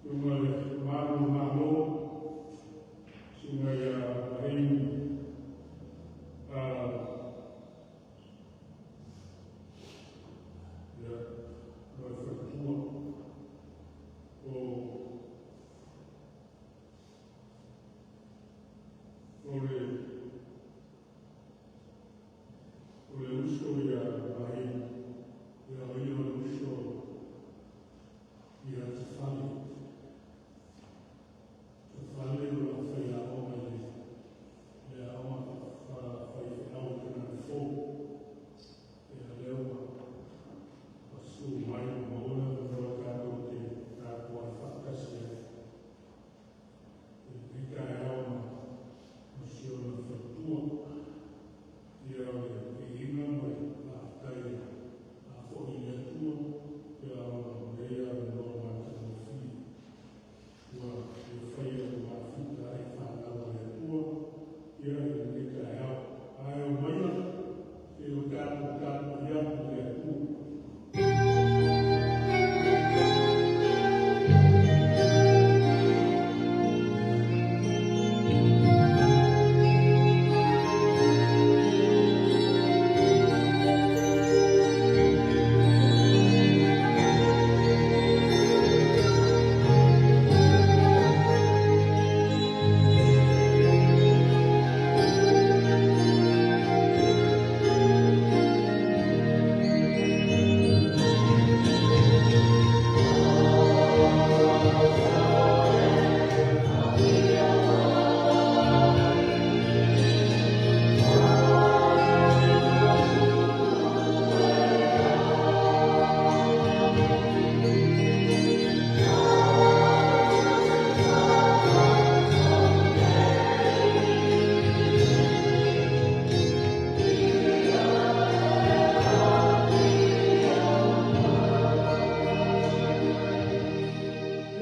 Lunga le malu malo, sina ia Ibrahim, ia, ma le faletua o le uso ia Ibrahim, ia o ia o le uso ia Tafale. Tafale o lau faiaoga i le aoga faifeau i Kanana Fou. Ia lea ua susu mai ua maua le avanoa tatou te tapuai faatasi ai i lenei taeao ma si ona faletua. Ia o le viiga ma le faafetai a foi i le Atua ia ona o lenei avanoa matagofie ua ia faia ua mafuta ai fanau a le Atua ia i lenei taeao. Ae omaia se i o tatou tapuai atu i le Atua.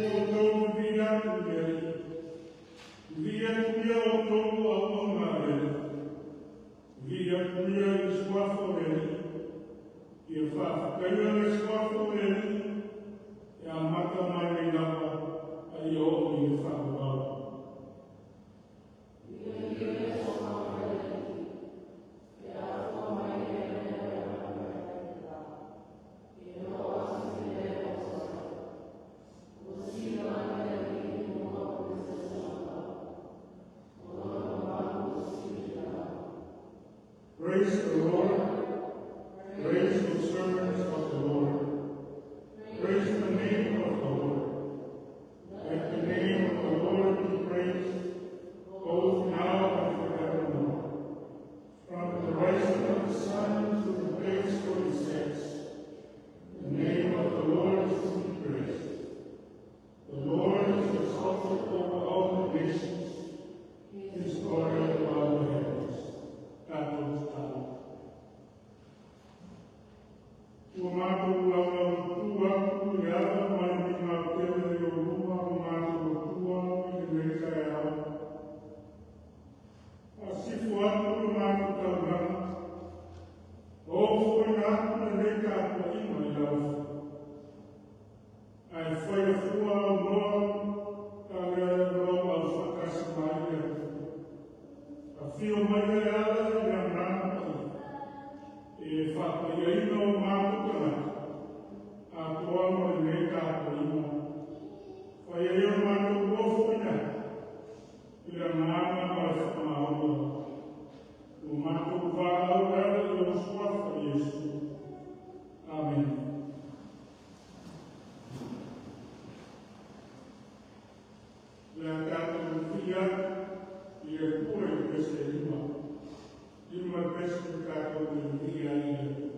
Ia outou vivii atu i le Alii, vivii atu ia outou o auauna a le Alii, vivii atu ia i le suafa o le Alii. Ia faafetaia le suafa o le Alii, e amata mai nei lava a ia oo i le faavavau. Praise the Lord. Praise the servants of the Lord. Praise the name of the Lord. Let the name of the Lord be praised, both now and forevermore. From the rising of the sun to the place where it sets, the name of the Lord is to be praised. The Lord is exalted over all the nations, his glory above the heavens. Tatou tatalo. Ua matou laulautu atu i le ava ma le migao tele i ou luma o matou Atua i lenei taeao. Faasifo atu le matou taulaga, ofoina atu lenei tapuaiga i lau Ae faia fua aunoa ta le lau au faatasi mai le Atua. Afio mai e ala i le agaga paia, e faapaiaina o matou tagata, atoa ma lenei tapuaiga. Faia ia o matou ofoina atu, i le agaga ma le faamaonia. Ua matou valaau e ala i lou suafa Iesu. Amen. Le a tatou vivii atu i le Atua i le pese e lima. 5 pese tatou te vivii ai i le Atua.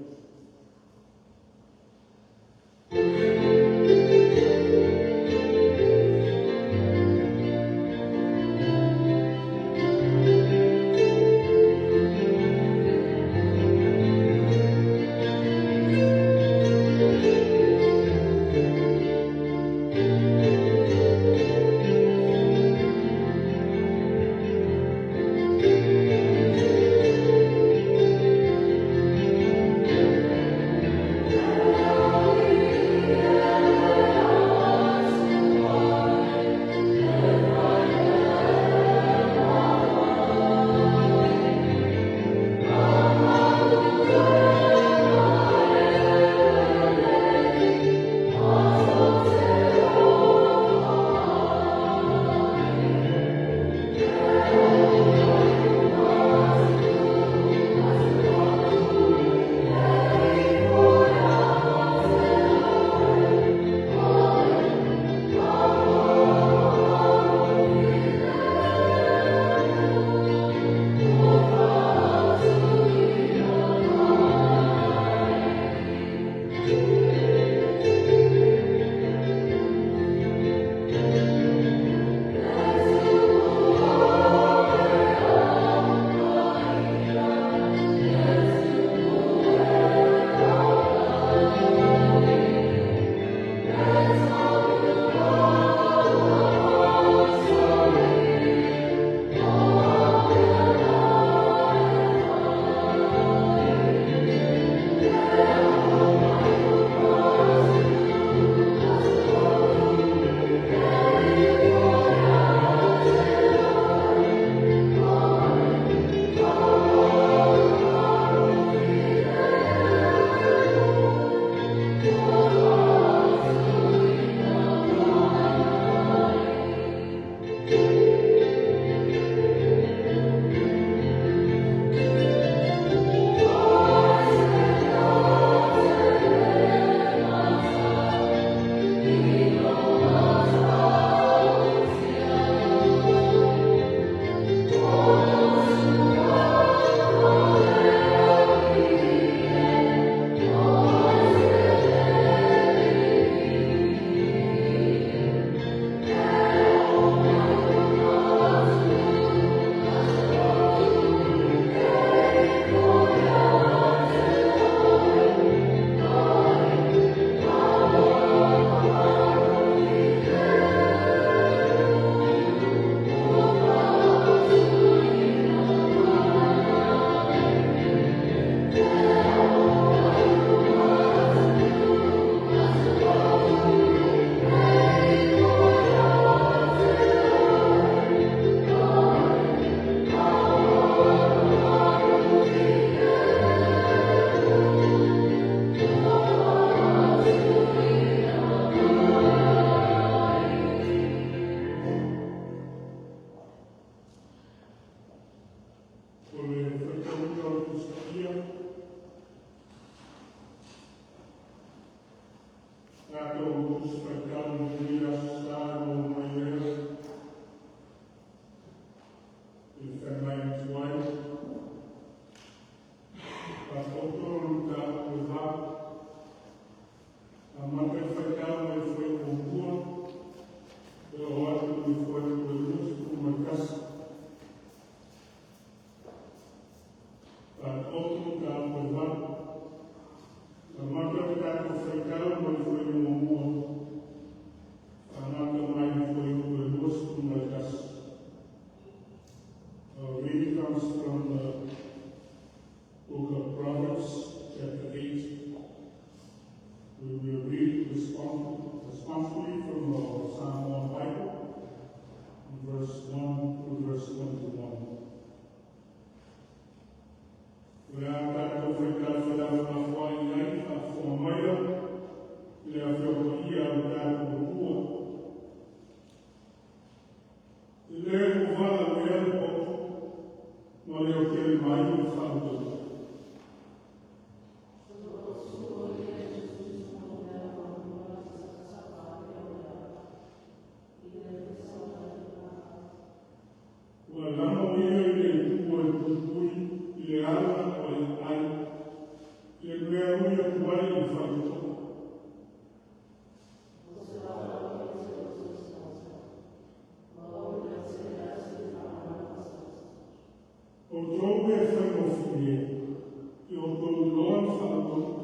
Tusi Faitau i lenei Aso Sa e maua mai ai le feagai atu ai. Faataoto le mataupu e 8, amata le faitau mai le fuaiupu 1 e oo atu i le fuaiupu 21. Faataoto mataupu e 8, amata le tatou faitau mai le fuaiupu 1 faaauau mai i le fuaiupu 21. Our reading comes from the book of Proverbs, chapter 8. We will read responsively from the Samoan Bible, verse 1 through verse 21. O le a tatou faitau felafolafoai ai faafofoga maia le Afioga Paia o le tatou Atua. E le ua valaaulia le poto ma le tele mai le faautagia. Ua lama o ia i le itu o le puipui i le ala o le ai, i le mea ui atu ai i le faitotoa. Outou e faigofie, i outou iloa le faautagia,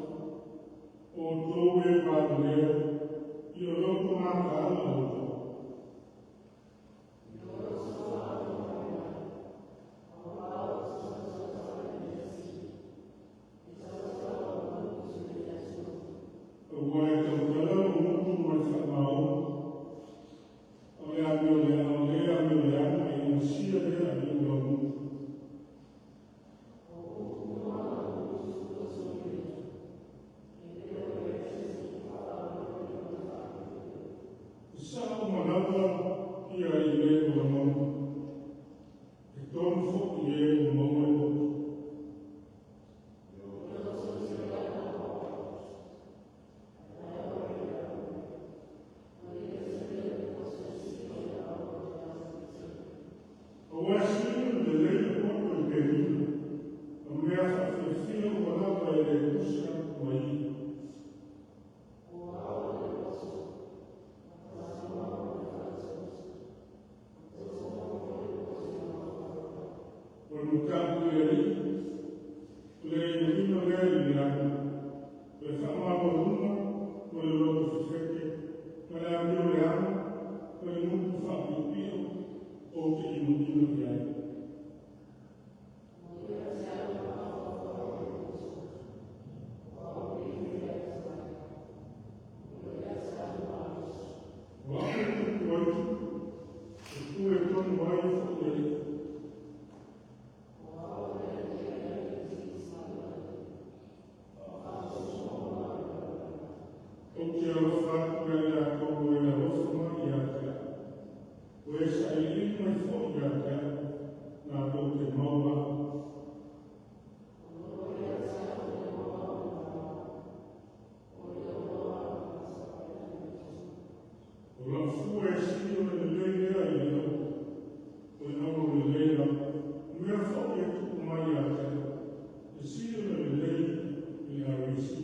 o outou e valelea, i o loto mataala outou. Aua e tautala lou gutu ma le faamaoni, o le amio le o le amio leaga e gasia lea i ou laugutu. E sao uma lava ia i le o lagona, e tonu foi i e ua maua le poto. Aua e sili ona lelei le poto i le penina, ma mea faafiafia uma lava e le tusa ma ia. O le mataupu i le Alii, o le inoino lea i le leaga, o le faamaualuga ma le loto fefete, ma le amio leaga, ma le gutu faapiopio, ou te inoino i ai. O au e tupu ai tupu, e tu e tonu ai foi le Alii. Ou te alofa atu ia i latou o e alofa mai ia te au. O e sailiili mai foi ia te au, latou te maua au. O lau fua e sili ona lelei lea i le auro, o le auro lelei lava. O mea foi e tupu mai ia te au, e sili ona lelei i le auisi.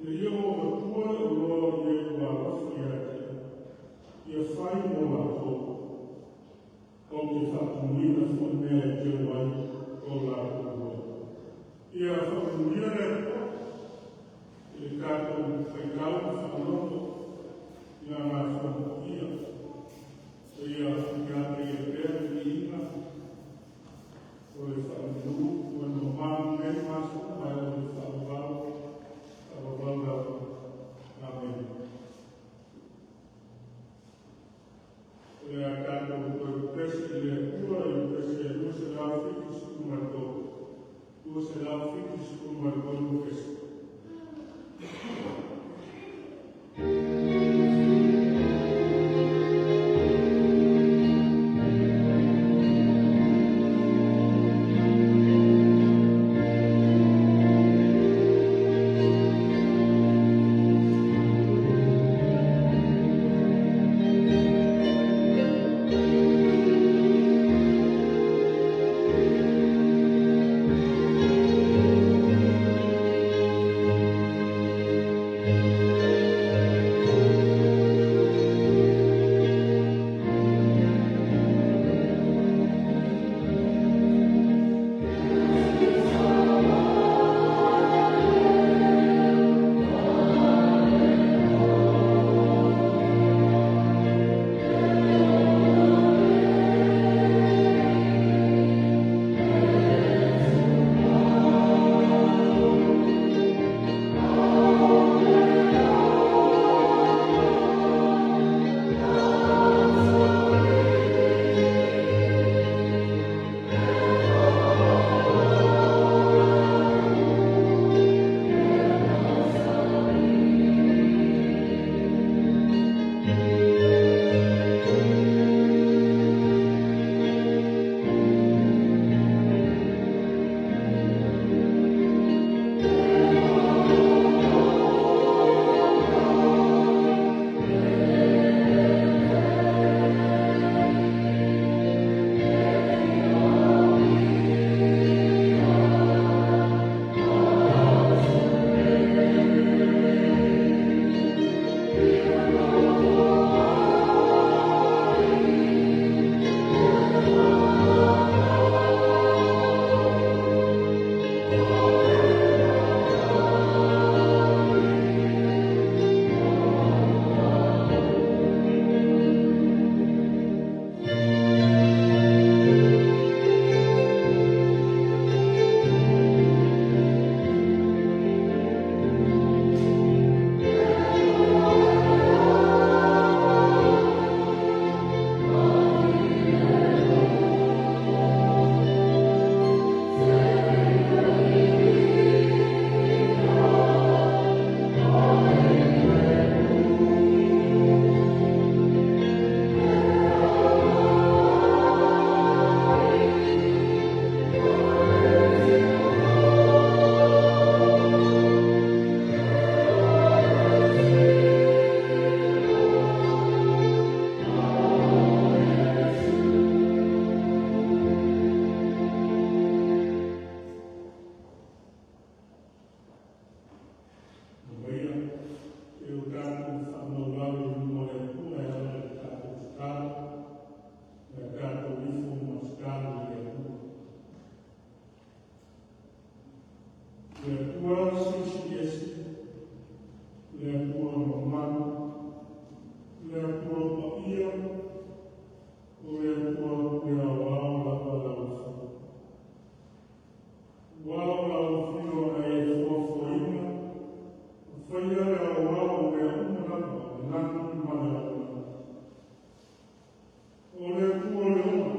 Ne i ou avatua le oloa i e ua alofa ia te au, ia fai mo latou. Ou te faatumuina foi mea e teu ai o latou lua. Ia faamanuia le Atua i le tatou faitau faalogo i lana Afioga Paia. Ia ia te ia pea le viiga o le faamanu o le mamalu nei ma aso uma e o le faavavau, faavavau lava. Amen. O le a tatou toe pepesi i le Atua i le pese 273, 273 pese. Le Atua Silisili Ese, le Atua mamalu, le Atua paia, o le Atua pule aoao lava lau Afioga. Aua o lau Afioga na e foafoaina ma faia le aoao o mea uma lava i le lagi ma le lalolagi. O le Atua le ola,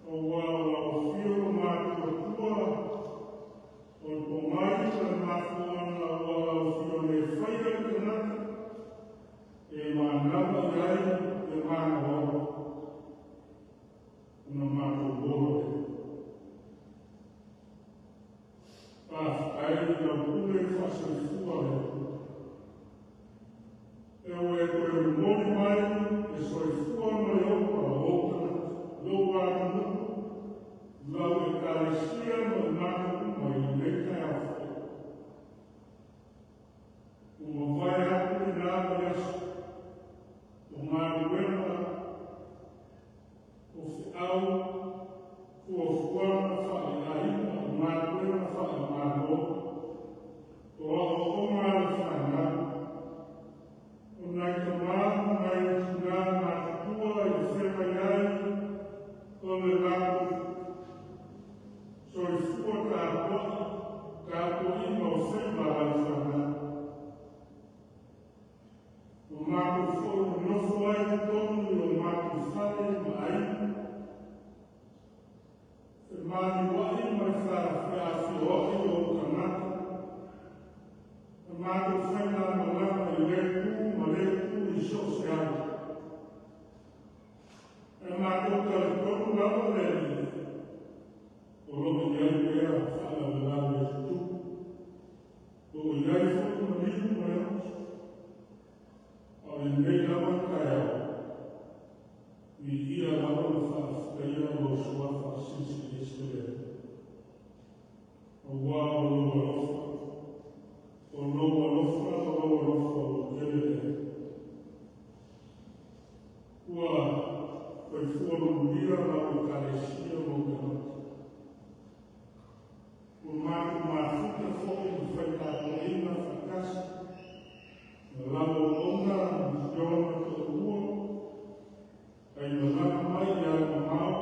aua o lau Afio matuatua o le pomai ma le mafuaaga ua lau Afioga le faia le tagata e manava i ai le agaga ola, ona matou ola lea. Faafetai i lau pule faasoifua le Atua, e ua e toe momoli mai le soifua ma le ola o ou tagata, lou atunuu, lau Ekalesia ma i matou uma i lenei taeao fou. Ua mavae atu lena vaiaso o galuega, o feau, fuafuaga faaleaiga, o galuega faale-Malo, o aoaoga a le fanau, o nai tama ma nai tina matutua i le feagai ai o le latou soifua tapuai, tapuaiga o faiva a lau fanau. Ua matou foi nonofo ai i totonu o matou fale ma aiga, femaliuai ma le feafioai o ou tagata, na matou faigamalaga i lea itu ma lea itu i so o se ala. Ae matou talitonu lava le Alii, o lo o i ai pea faalavelave e tutupu, o lo o i ai foi maliu ma le oti, a o lenei lava taeao, viia lava ma faafetaia lou Suafa Silisili Ese le Atua. Aua o lou alofa, o lou alofa, o lou alofa ua tele lea. Ua soifua manuia lau Ekalesia ma ou tagata. Ua matou mafuta foi ma fai tapuaiga faatasi ma lau auauna Siona To'olua, ai malaga mai i atumamao,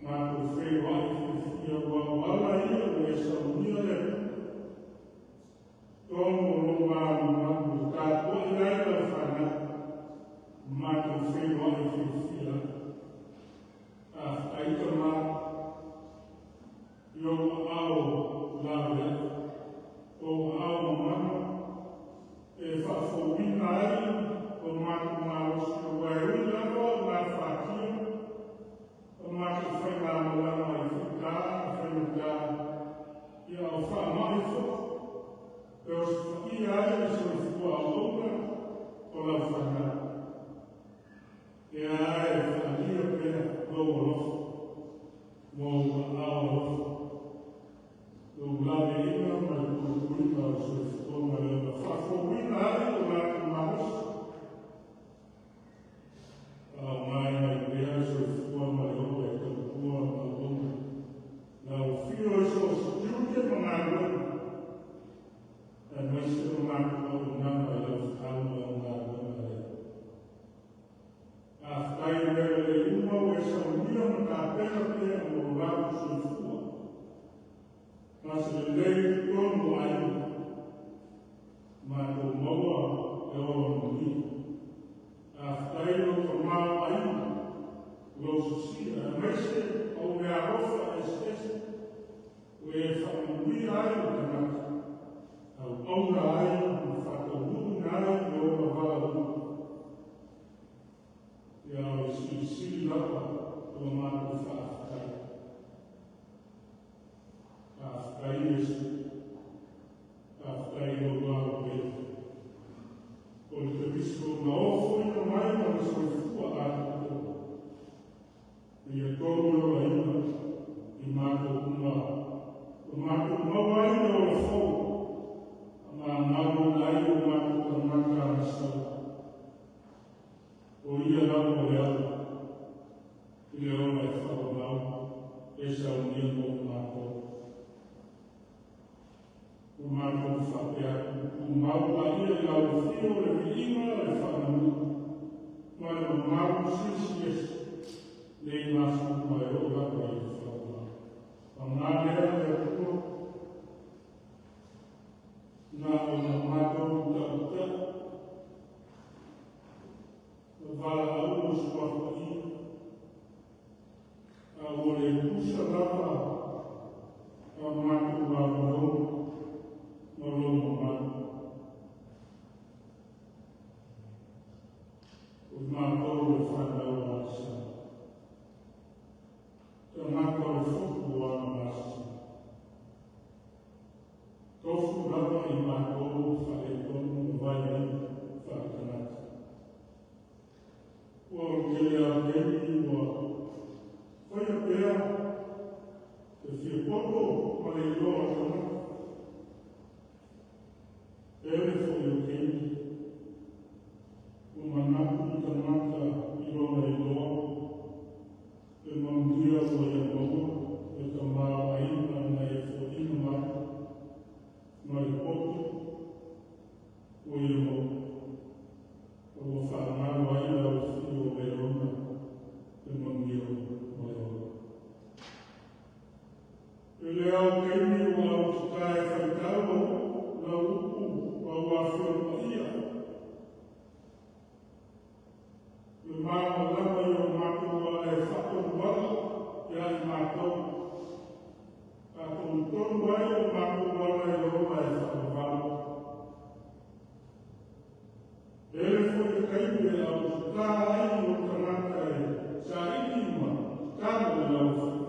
matou feiloai fiafia aua o ala ia ua e saunia le Atua totonu o lou malumalu e tapuai ai lau fanau, matou feiloai fiafia ai. Faafetai Tama i ou aao laveai, ou aao mamana e faafouina ai lo matou malosi, aua e ui lava o gafatia o matou faigamalaga i fita ma faigata, ia o faamai foi e osofaia ai le soifua auauna o lau fanau. Ia e faaalia pea lou alofa ma ou aao alofa, lou laveaiina ma le puipuiga o le soifuaga le na faafouina ai o latou malosi. Faaaogaina ai pea le soifua ma le ola e tautua ma auauna. Lau afio i so o se tiute ma galuega, aemaise o matou auaunaga i lau feau ma lau galuega lea. Faafetai i mea lelei uma ua e saunia ma tapena pea mo lo latou soifua. Ma se lelei i totonu o aiga, matou maua le ola manuia. Faafetai i lou tamaoaiga, lou sosia, aemaise o meaalofa eseese ua e faamanuia ai le tagata, auauna ai ma faataunuuina ai le ola valaauina. Ia o le silisili lava o la matou faafetai. Faafetai Iesu, faafetai i lou agalelei. O le Keriso na ofoina mai ma le soifua atoatoa, ia tolu le olaina i matou uma, o matou maua ai le ola. Afio le viiga le faamanu ma le mamalu silisiliese nei masuma e oo lava i le faavavau. Paga lea le Atua, na ona matou ta'uta'u ma valaau lou Suafa Paia, a ua le tusa lava a matou lagolago ma lou mamalu. O matou o le fanau a Alesana, tagata o le fotu o Anamasina, tofu lava i matou le faaletonu ma vaivaiga faale-tagata. Ua o le tele lava o taimi ua faia pea le fiapoto ma le iloa o le tagata, tele foi o taimi ua manatu le tagata i lona iloa le manuia ua ia maua, le tamaoaiga na ia foaina mai ma le poto ua ia maua, ua faagalo ai le alofio o le ona le manuia ma le ola. I le aoteimi ua autita e faitau lau upu lau Afio Paia, le malamalama i o matou ala e faatonuala ia i matou, faatonutonu ai o matou ala e ola e faavavau. Lele foi le taimi e autita ai o tagata e saili ma tatalo i lau Afioga.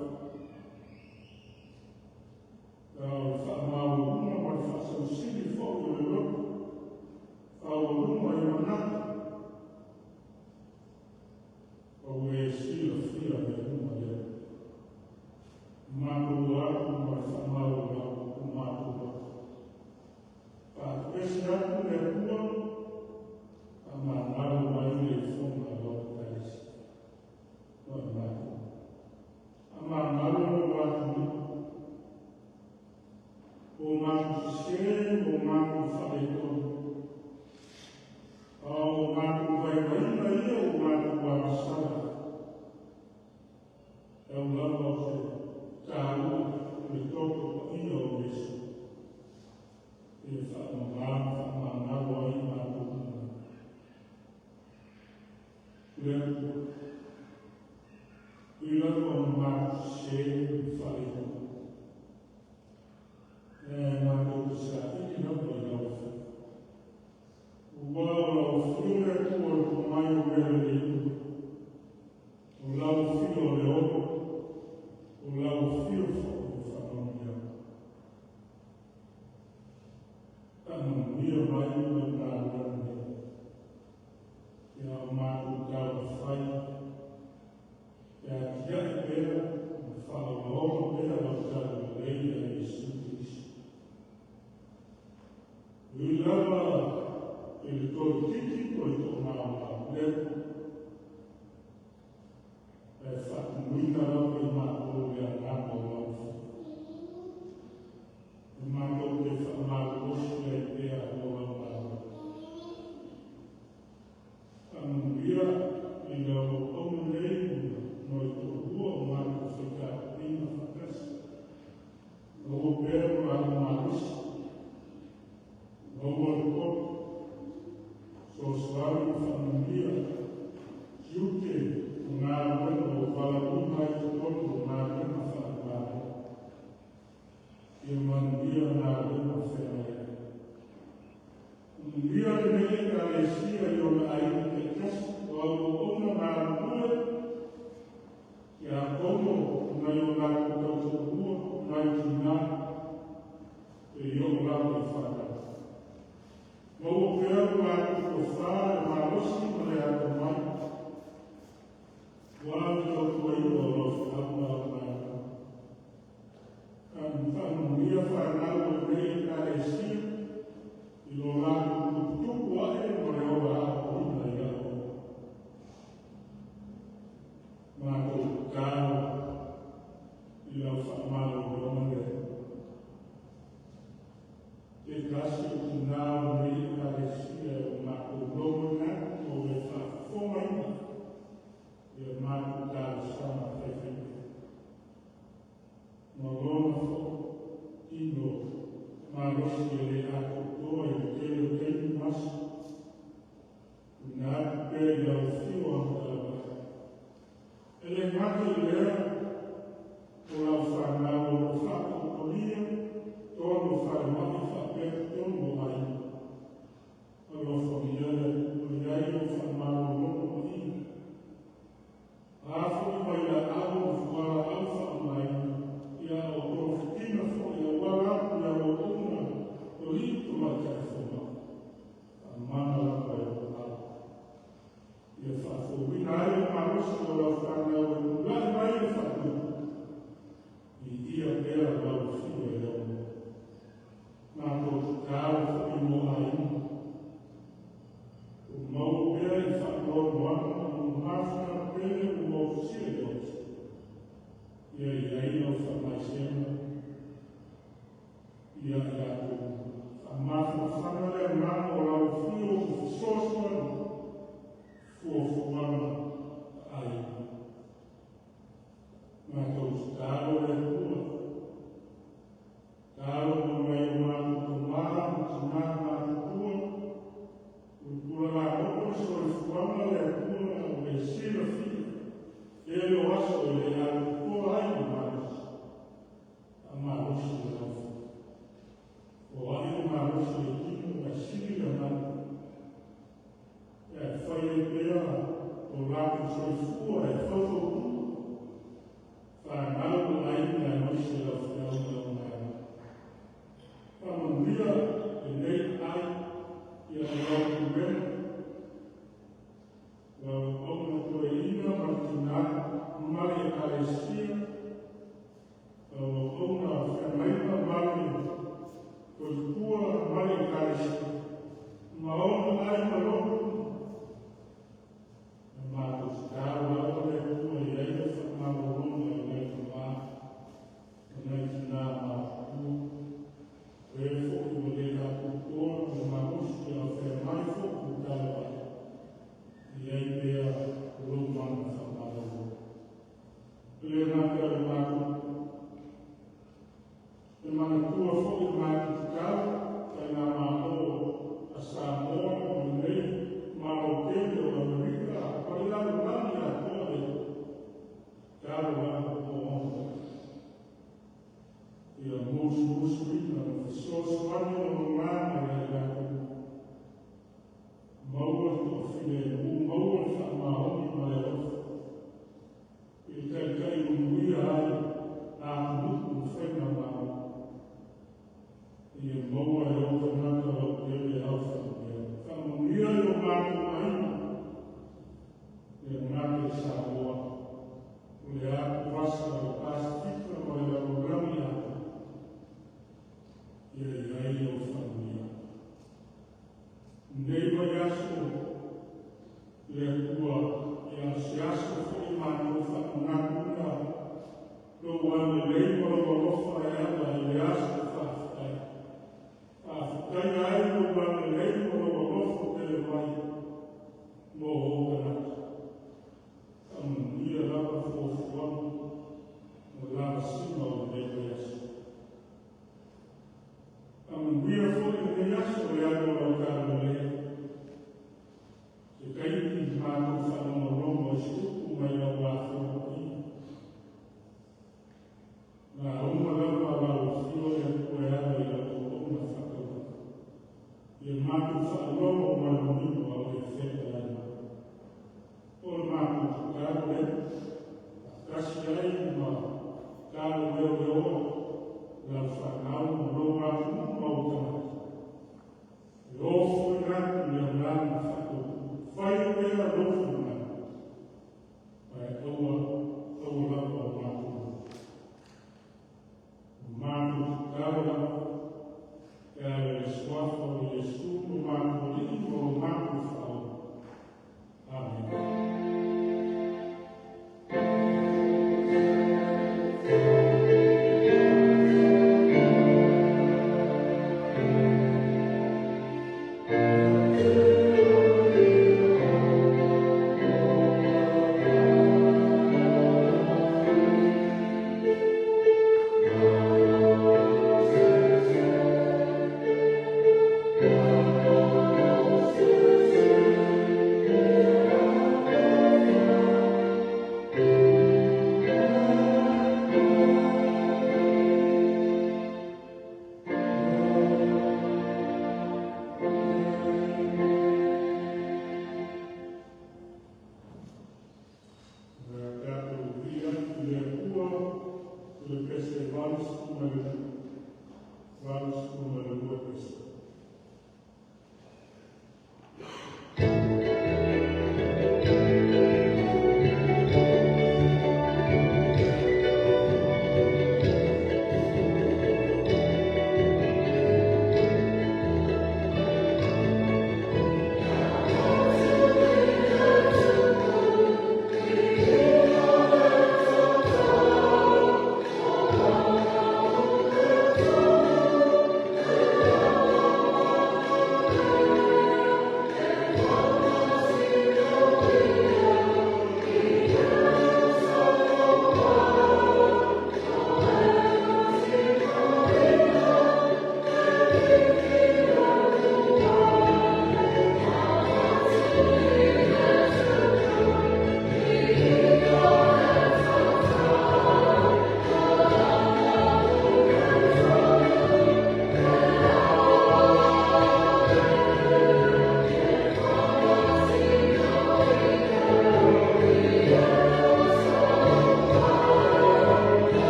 A o le faamaualuga ma le faasausili foi o le loto, faualuga i manatu, ua e silafia mea uma ia. Matou o atu ma le faamaualalo o matou loto. Faatoese atu le Atua, faamagalo mai le ifoga a lau Ekalesia ma i matou. Faamagalo lou atunuu, o matou sese ma o matou faaletonu, a o matou vaivaiga ia ua matou agasala, e au lava o se taua i le toto paia o Iesu, e faamama ma faamagalo ai i matou uma. Le Atua, i lava ona matou sese ma faaletonu, e matou te saili lava i lau Afioga. Ua o lau afio le Atua o le tomai o mea lelei uma, o lau afio o le ola, o lau afio foi o faamanuiaga. Faamanuia mai lau galuega nei. Ia o matou taumafai e atiae pea ma faaolaola pea lau talalelei ia Iesu Keriso. Ui lava i le toaitiiti po le toamaoao le Atua, ae faatumuina lava i matou le agaga o lau Afio. E matou te faamalolosi ai pea mo lau galuega. Faamanuia i lau auauna nei ma le toalua o matou faitapuaiga faatasi. Maua pea lo laua malosi, maua le poto, fesoasoani ma faamanuia tiute o galuega ua valaauina ai i totonu o galuega faale-Malo. Ia manuia galuega o feagai ai. Manuia lenei Ekalesia i ona aiga taitasi o au auauna galulue, tiakono o nai o latou tautoalua, nai tina, seia oo lava i fanau. Maua pea lo latou tofa, le malosi ma le atamai, aua le tautuaina o lau feau ma lau galuega. Faamanuia fanau a lenei Ekalesia i lo latou tuputupu ae ma le ola aoaoina i aoaoga. Matou tatalo i lau faamalologa lea. Se tasi o tina o lenei Ekalesia e Malosi e le atoatoa i le tele o taimi ma aso, tuuina atu pea i lau afio Anutalavai. E le gata i lea, o lau fanau o lo o faataotolia totonu o falemai faapea totonu o aiga, alofagia le Atua i ai lou faamalolo paia. O a foi vailaau ma fualaau faaaogaina, ia o togafitiga foi e auala atu i au auauna o alii ma tamaitai fomai, faamama lava i lou aao. Ia faafouina ai le malosi o lau fanau e tulai mai le faatumu, viia pea lau Afio e Atua. Matou tatalo foi mo aiga, ua maua pea i faanoanoaga ona o mafutaga tele ua motusia e le oti, ia i ai lau faamaisega ia i latou uma. Faamafanafana le agaga o lau afio ua fesoasoani i fuafuaga a aiga. Matou tatalo le Atua, tatalo mo nai o matou tama ma tina matutua ua tula lagoto le soifuaga o le Atua ua e silafia tele o aso e le atoatoa ai le malosi, faamalosi e lau Afioga. Foai le malosi i le tino ae sili le agaga, ae fai ai pea o latou soifua e faufautua fanau o aiga aemaise lau fetalaiga ma Faamanuia lenei aai ia o lau pulega, lau auauna toeaina ma le tina ma le Ekalesia, lau auauna feagaiga ma le faletua ma le Ekalesia, ma ona aiga lotu uma. Na matou tatalo lava le Atua e i ai le faamalologa i nai tama ma nai tina matutua, o e foi ua le atoatoa le malosi a o feagai foi ma talavai, e i ai pea lou mana faamalolo. E le gata i le matou e manatua foi i le matou tatalo Faigamalo a Samoa ma lenei Malo tele o Amerika ma le lalolagi atoa, le tatalo lava o ona ia musumusuina ma fesoasoani lou Agaga ia i latou, maua le toafilemu, maua le faamaoni ma le alofa e taitai manuia ai atunuu ma faigamalo. Ia maua e ou tagata lautele au faamanuiaga. Faamanuia i o matou aiga, e le gata i Samoa, o le atuvasa o le Pasefika ma le lalolagi atoa. Ia i ai lau faamanuiaga. 82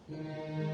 Iesu.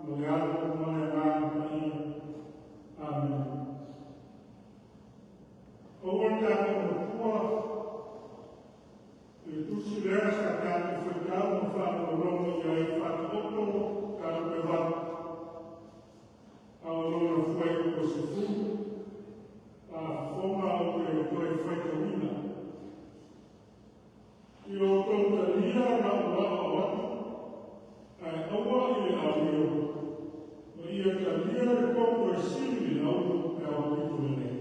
Ma le Alo ma le Agaga Paia. Amene. Aua tatou matua i le tusi lea sa tatou faitau ma faalogologo i ai, Faataoto taupe 8 a o lona fuaiupu e 10. A fofoga ou te toe faitauina. I o outou talia lau aoao atu, ae aua i le amio, ma ia talia le poto e sili i le auro pe aupito lelei.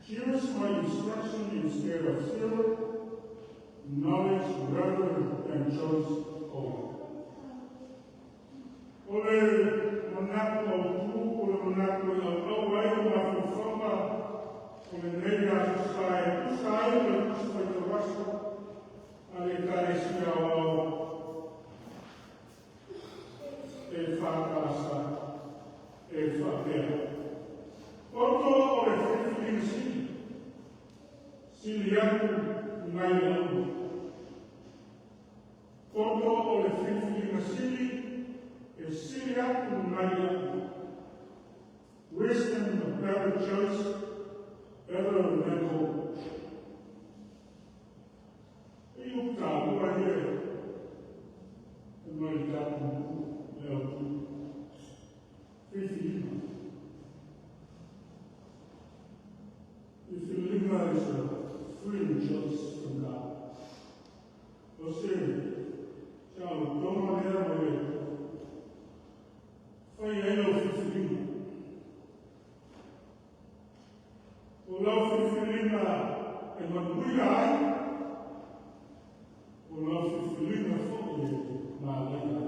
Choose my instruction instead of silver, knowledge rather than choice gold. O le manatu autu, o le manatu e auau ai o mafaufauga o lenei aso sa e tusa ai ma le tusi faitauaso a le Ekalesia Aoao EFKS e faapea: Poto o le filifiliga sili, sili atu nai le auro. Poto o le filifiliga sili e sili atu nai le auro. Wisdom, a better choice, better than gold. E i taua ia e mai le tatou le autu. Filifiliga. Filifiliga is a free choice from God. O se saolotoga lea mai le fai ai lau filifiliga. O lau filifiliga e manuia ai, o lau filifiliga foi e malaia ai.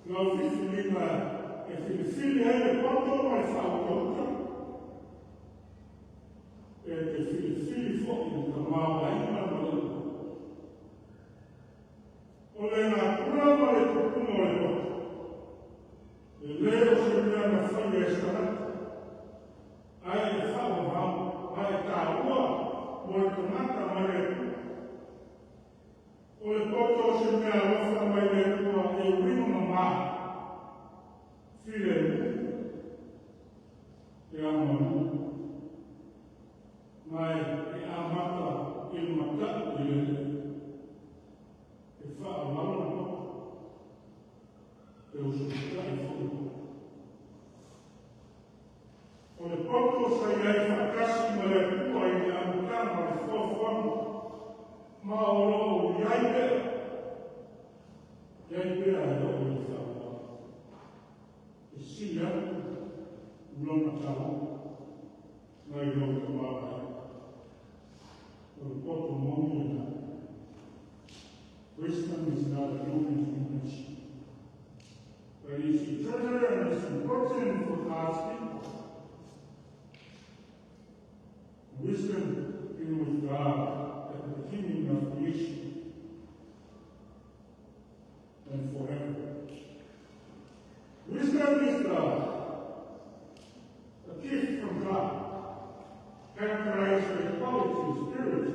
Lau filifiliga e filifili ai le poto ma le faautautaga, e te filifili foi le tamaoaiga ma le ua. O le natura ma le tupuga o le poto, e le o se mea na faia e se tagata, ae e faavavau, ae taua mo le tagata mai le Atua. O le poto o se mea alofa mai le Atua e uiga mamā, filemu, e amalu, ma e amata i le matau i le Alii. E faaaloalo le poto, e usutai foi le poto. O le poto sa i ai faatasi ma le Atua i le amataga o le fuafuaga, ma o lo o i ai pea, i ai pea e oo i le faavavau. E sili atu lona taua nai lo le tamaoaiga. O le poto moni lena. Wisdom is not a human invention, but is eternal and is important for God's people. Wisdom being with God at the beginning of creation and forever. Wisdom is a gift from God, characterized by quality, spirit,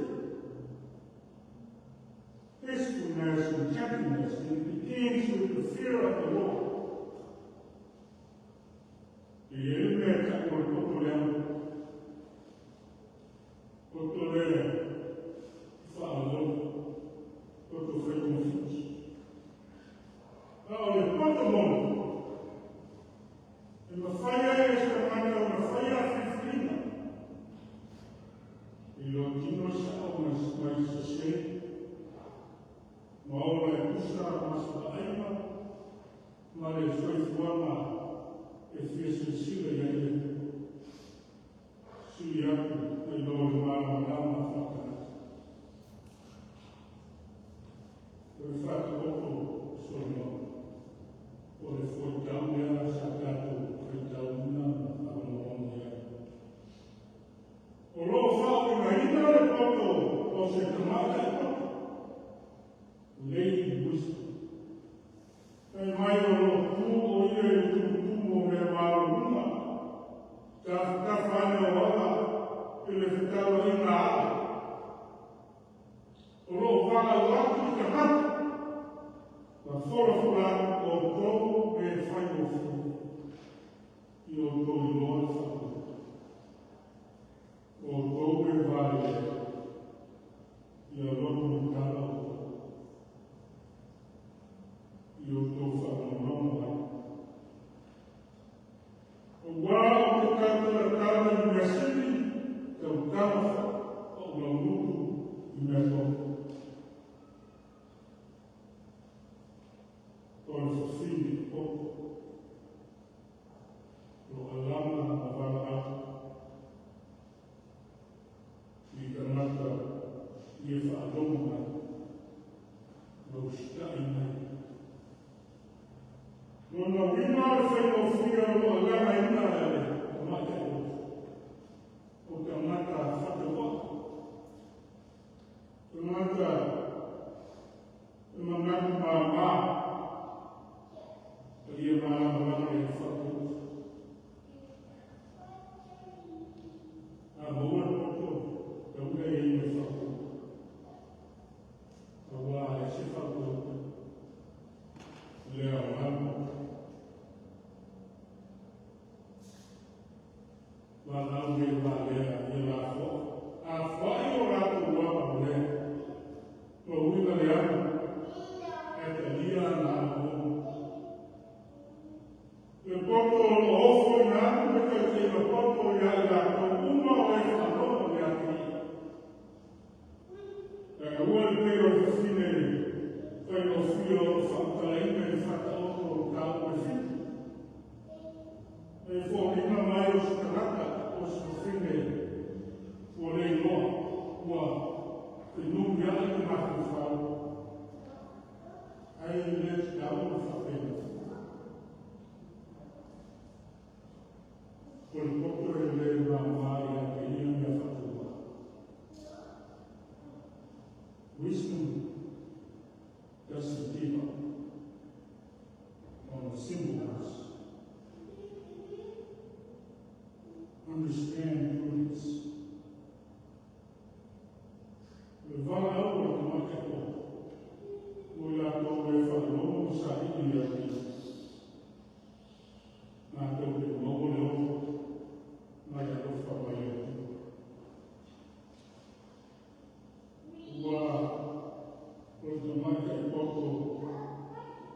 peacefulness, and gentleness, and it begins with the fear of the Lord. E i ai mea tau o le poto lea. Poto lea faaaloalo, poto fai togafiti. A o le poto moni, e mafai ai e se tagata ona faia filifiliga. I lo tino sao mai sese, ma ola e tusa ma se vaaiga, ma le soifuaga e fia silasila i ai le Atua. Sili atu nai lo le malamalama faatagata. O le Faataoto Solomona, o le fuaitau lea sa tatou faitauina ma faalogologo i ai. O lo o faauigaina le poto o se tamaitai poto, Lady Wisdom. Fai mai o lo o tu o ia i le tumutumu o mea maualuluga, tafatafa ane o ala i le fetauaiga ao. atu i tagata ma folafola atu outou le faigofie i outou iloa le faaupuga. O outou e valelea, ia loto matala outou, i outou faalogologo ai. Aua ou te tautalatala i mea sili, tautala foi ou laugutu i mea poto. O le fafine poto, o alama ma valaau i tagata ia faalogo mai, ma usitai mai. Lona uiga o le faigofie o lo o alagaina e le tamaitai poto, o tagata faatauvaa, tagata e manatu mama, a ia malamalama i le faaupuga. A maua le poto, taula e i le faaupuga. Aua e se faaupuga, le aoga le poto. Valaau e valea ia lafoa. Afoai o latou ala o lea. Ma uiga leaga, ae talia ana aoaoga. Le poto o lo ofo ina atu le taitaiga poto ia i latou uma o e faalogo ia te ia. Ae aua le pei o le fafine faigofie o lo o faamatalaina i le Faataoto o mataupu e 7. E foliga mai o se tagata o se fafine ua le iloa, ua fenumiai le mafaufau. Ai le tatau ona faapena. O le poto e le mama ia te ia mea faatauvaa. Wisdom doesn't give up on the simple ones. Understand prudence. Le valaau o le tamaitai poto, o latou e faalogo ma saili ia te ia. Matou te maua le ola ma le alofa mai le Atua. Ua o le tamaitai poto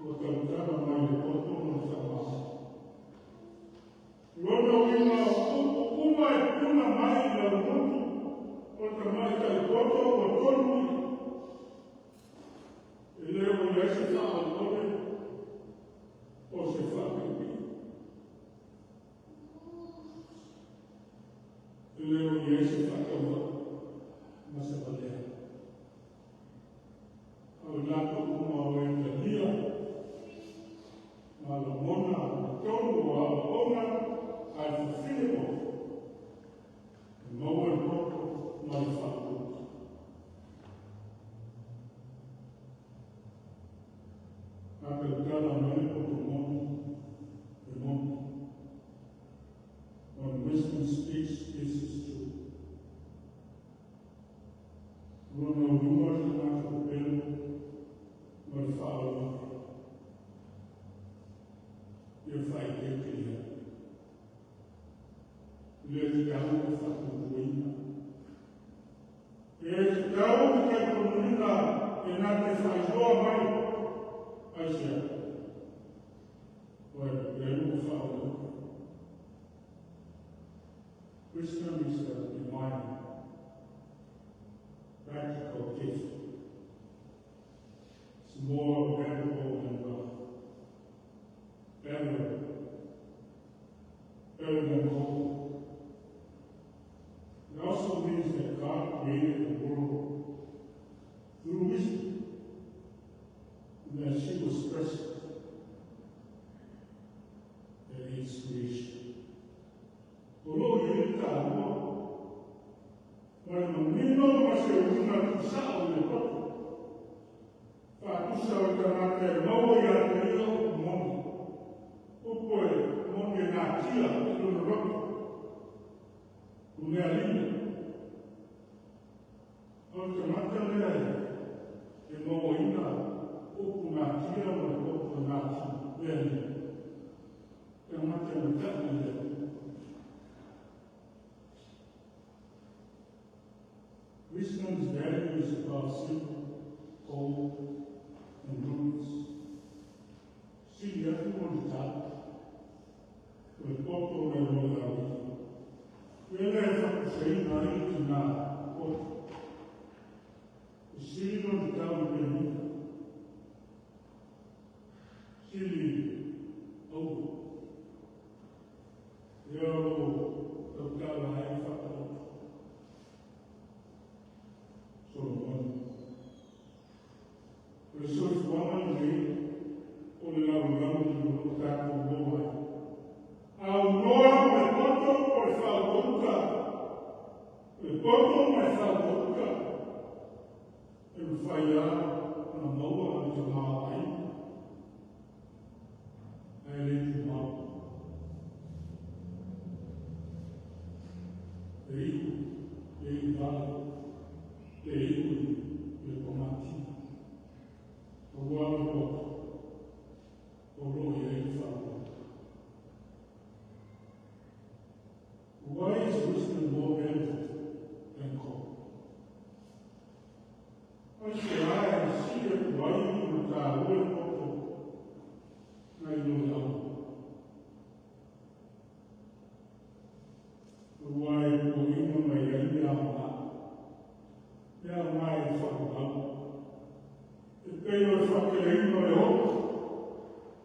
ua tautala mai le poto ma le faamama. Lona uiga o upu uma e puna mai i laugutu o le tamaitai poto ua tonu ia. E le o i ai se faaoleole o se faapiipii. E le o i ai se faatauvaa ma se valea. O i latou uma o e talia ma lagona le tonu o aoaoga a le fafine poto, e maua le poto ma le faaupuga. A tautala mai le poto moni, e moni. When wisdom speaks, this is true. Lona uiga o le tagata pepelo ma le faaoleole. Ia faaeteete i ai. Le tatau ona faatuatuaina. E tatau le talitonuina e na te faailoa mai aisea. O e pepelo ma faaoleole. Wisdom is a divine, practical gift. It's more valuable than wealth. Better than gold. It also means that God created the world through wisdom, and that she was present at its creation. O lo i le tāua, ma le manino ma se uiga tusao i le poto. Faatusa o le tagata e maua ia te ia upu moni. Upu e moni e natia i lona loto. O mea lima. O le tagata lea e maua Wisdom's value is above silver, gold, and rubies. Sili atu o le tau, o le poto nai lo le auii. Lea e faapusaina ai le tinā poto. E sili lona tau i peniga. Sili auro. Lea o lo o tautala ai le Faataoto. Solomona. O le soifuaga lenei o le lalolagi o lo o tatou ola ai. Aunoa ma le poto o le faautauta, le poto ma le faautauta, e mafai lava ona maua le tamaoaiga, ae le tumau. E iu, e iu vale, le iu i le pagatia. Aua o le poto o lo o i ai le faautauta. Why is wisdom more valuable than gold? Aisea e sili atu ai ona taua le poto nai lo le auro? Aua e puaina mai ai mea aoga, mea aoga e faaauau. E pei o le faateleina o le ola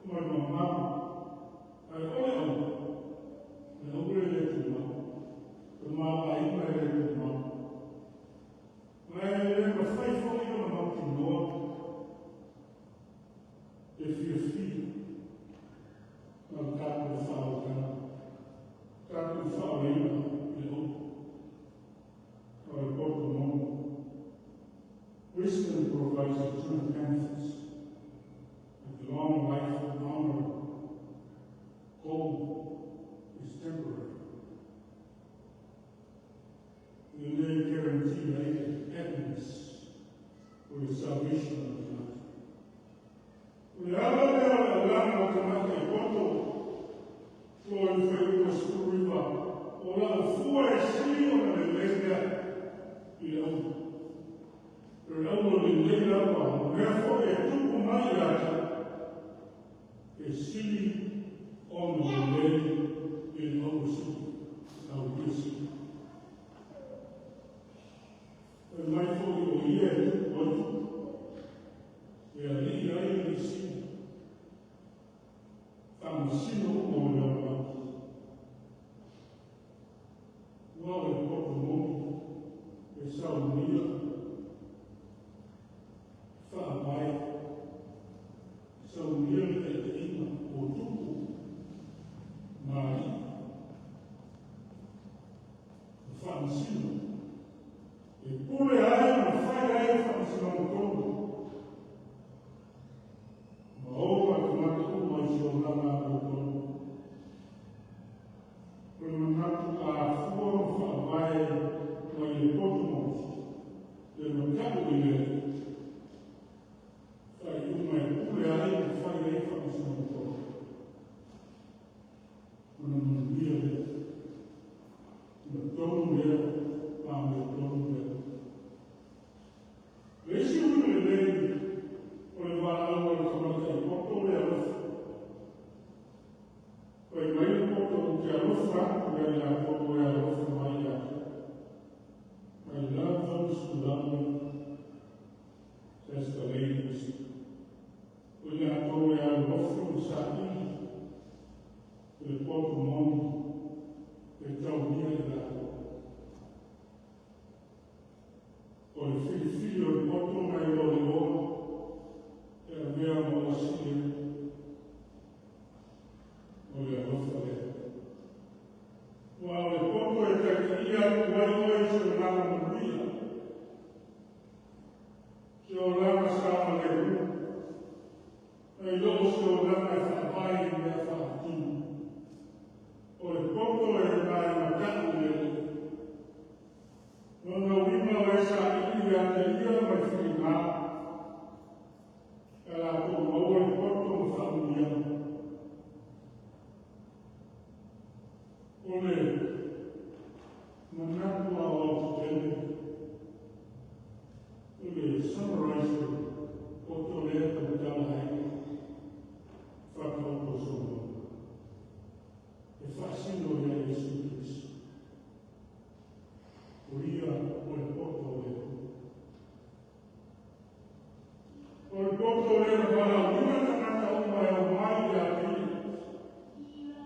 ma le mamalu, ae o le auro, le auro e le tumau, tamaoaiga e le tumau. Ma e le mafai foi ona mautinoa le fiafia ma le tatou faaolaga, tatou faaolaina i le auro. O le poto moni. Wisdom provides eternal benefits, with long life and honor. Gold is temporary. E le guarantee ai happiness or the salvation of the life. O le ala lea o le aulaga o tagata i poto o le fuaiupu 19, o lau fua e sili ona lelei lea i le auro. O le auro lelei lava, o mea foi e tupu mai ia te e sili ona lelei i le auro sili, au ia sili. E mai foi o ia e tupu ai tupu, e alii ai alii sili. Faamasino uma o le lalolagi. Ua o le poto moni e saunia faavae, saunia le taitaiga o tupu ma alii. Ma faamasino. E pule ai ma fai ai faamasinoga tonu. Ma ola tagata uma i se olaga amiotonu. O le manatu a fua ma faavae mai le poto moni, le matau i le Alii. Faaiuga e pule ai ma fai ai faamasinoga tonu. Ona manuia lea. Ona tonu lea, ma amiotonu lea. Le isi uiga lelei o le valaau a le tamaitai poto le alofa. Fai mai le poto ou te alofa atu ia i latou e alofa mai ia te. I love those who love me, says the Lady Wisdom. O i latou e alofa ma saili i le poto moni e taulia i latou. O le filifili o le poto nai lo le ola e avea ma oa sili o le alofa lea. Ua o le poto e taitaia atu ai oe i se olaga manuia, se olaga saogalemu, nai lo o se olaga e faavae i mea faaatino. O le poto e nai matau i le Alii. Lona uiga o e saili ia te ia ma le filiga, e latou maua le poto ma faamanuiaga. O le manatu aoaotetele O le poto lea na valaauina tagata uma e omai ia te Ia.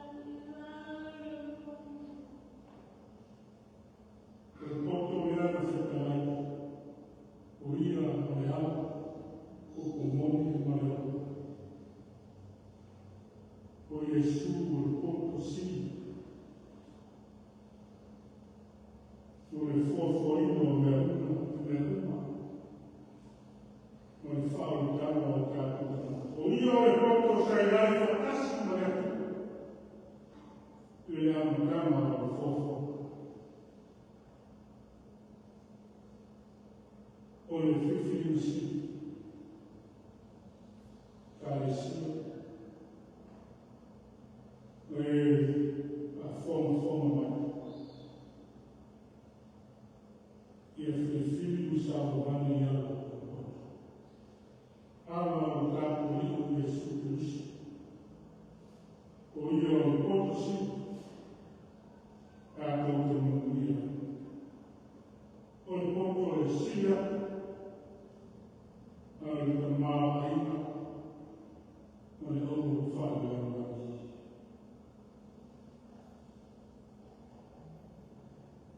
O le poto lea na fetalai, o Ia o le ala, upu moni ma le ola. O Iesu o le poto sili mo le foafoaina o mea uma, mea uma, ma le faaolataga o tatou tagata. O Ia o le poto sa i ai faatasi ma le Atua i le amataga o le foafoaga. O le filifiliga sili, Ekalesia, ma e faafogafoga mai. Ia filifili ma savavali i ala o le poto. Ala o le tatou Alii o Iesu Keriso. O ia o le poto sili, tatou te manuia. O le poto e sili atu na le tamaoaiga ma le auro faalelalolagi.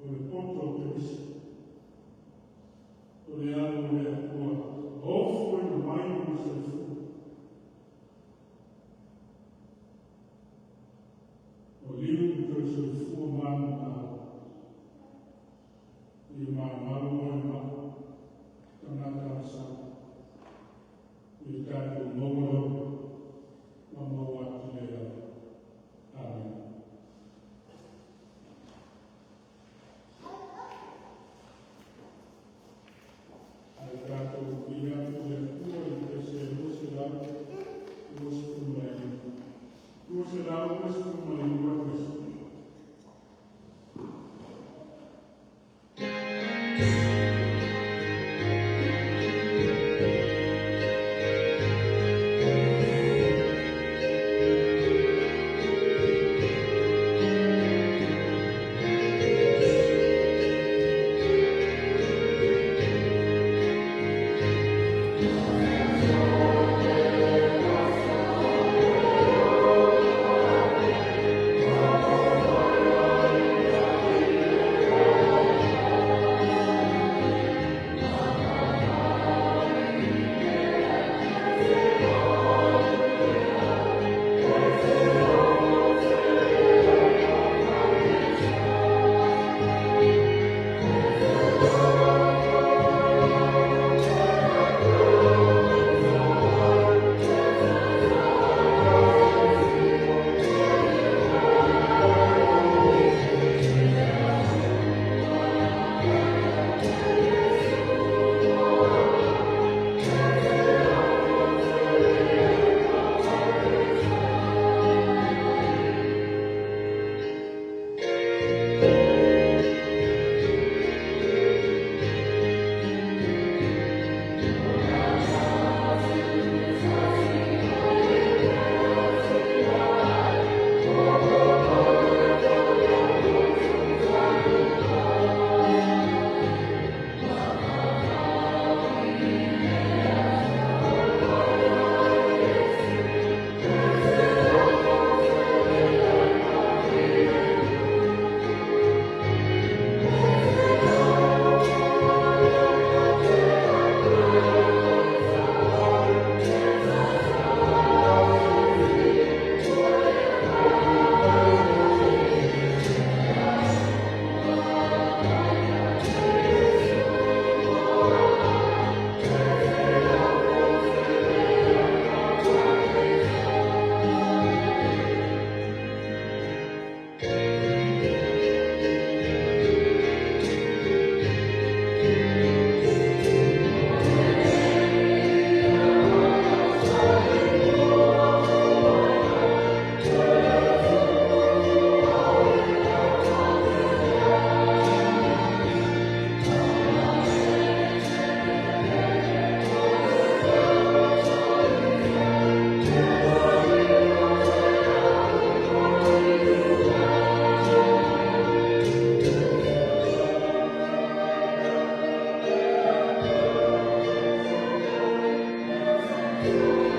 O le poto o Keriso, o le alo o le Atua, ofoina mai lona soifua. O liu ma toe soifua manumalo. Ia malumalu oe ma au, tagata alasala. Ia tatou maua le ola, ma maua atili ai lava. Amen. Ae tatou viia atu i le Atua i le pese 229. 229 pese. Amen.